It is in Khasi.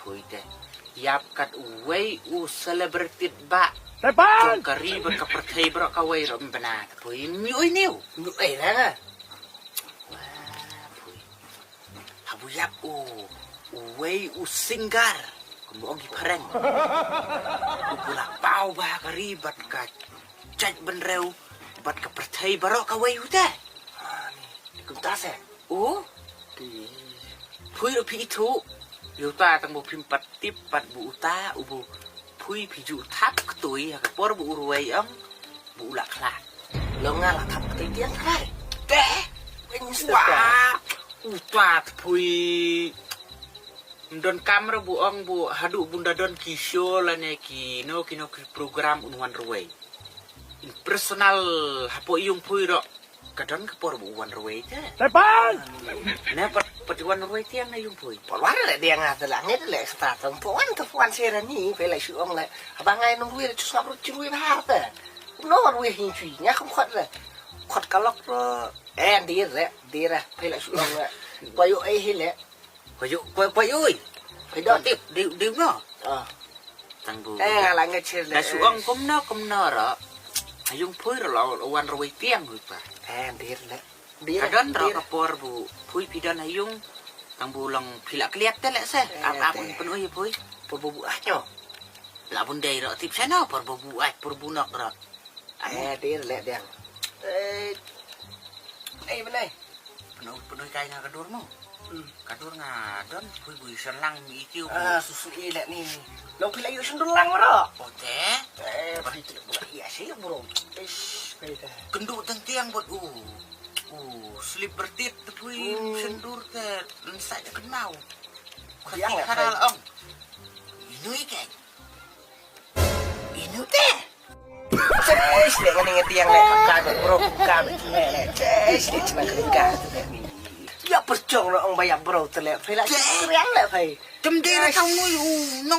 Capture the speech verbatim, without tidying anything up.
Phui te. Ïap kat uwei u celebrity ba. Tepan! Jong ka ri bad ka pyrthei baroh kawei ruh ym bna te phui. Ym ïohi ne u. Ym ïohi re nga. Wah, phui. Haba ïap u, uwei u singer. Kumba ong ki phareng. U ba la paw bha ka ri bad ka jaitbynriew bad ka pyrthei baroh kawei u te. Ah, ni. Kumta se. U? Phi. Phui ruh phi ithuh. Ïa uta tang ba phim pat tip pat ba uta u ba phui phi ju thap ktui ha ka por ba u ruwei ong ba u la khlad. Long nga la thap ktui tiang trai. Te. Wah. Uta phui. Ym don kam ruh ba ong ba haduh bun da don ki show lane ki no ki no ki program un wan ruwei. In personal hapoh ïung phui ruh. Ka don ka por ba u wan ruwei te. Tepan! Ne pat pat u wan ruwei tiang na ïung phui. Pat wan le dia nga te la ngi te le extra tang pat wan te wan sera ni pe la shu ong le. Haba ngai nong ruwei le chu sngap ruh chu ruwei bha te. No ruwei hin chui nga kham khot le. Khot ka lok ro. Eh dir le dir le pe la shu ong le. Ba yu eh hi le. Pha ïoh, pha, pha ïoh. Pha don. Tip, dei, dei no. Ah. Tang bu. Eh, nga la ngat chir le. Da shu ong kumno, kumno ro. Ha ïung phui ro la wan ruwei tiang wi pa. Eh, dir le. Dir. Ka don ro ka por bu phui phi don ha ïung. Tang bu long phi la kliat te le se. Eh, ap ap te. Un pynoi phui. Por bu bu ah nyo. La bun dei ro tip se no, por bu bu ah, por bu nok ro. Eh, dir le diang. Eh, eh, benai. Pynoi, pynoi kai nga ka dur mo. Hmm. Ka dur nga don, pui bui shan lang mi itiu. Ah, susu i le ni. Long phi la yu shan dur lang ro. Ote. Eh, phi tu buat iya sih, bro. Ish, phi dah. Kendu teng tiang buat u. U, slip bertit tu pui. Hmm. Shan dur te, lensa je kenau. Diang le, phi. Ong. Inui ke. Inu te. Cześć, le ngani ngetiang le ka bro ka le le. Cześć, le cuma ka. Ya percong lo ong ba ya bro te le. Phi la ceriang le phi. Tem de le tang ngui u no.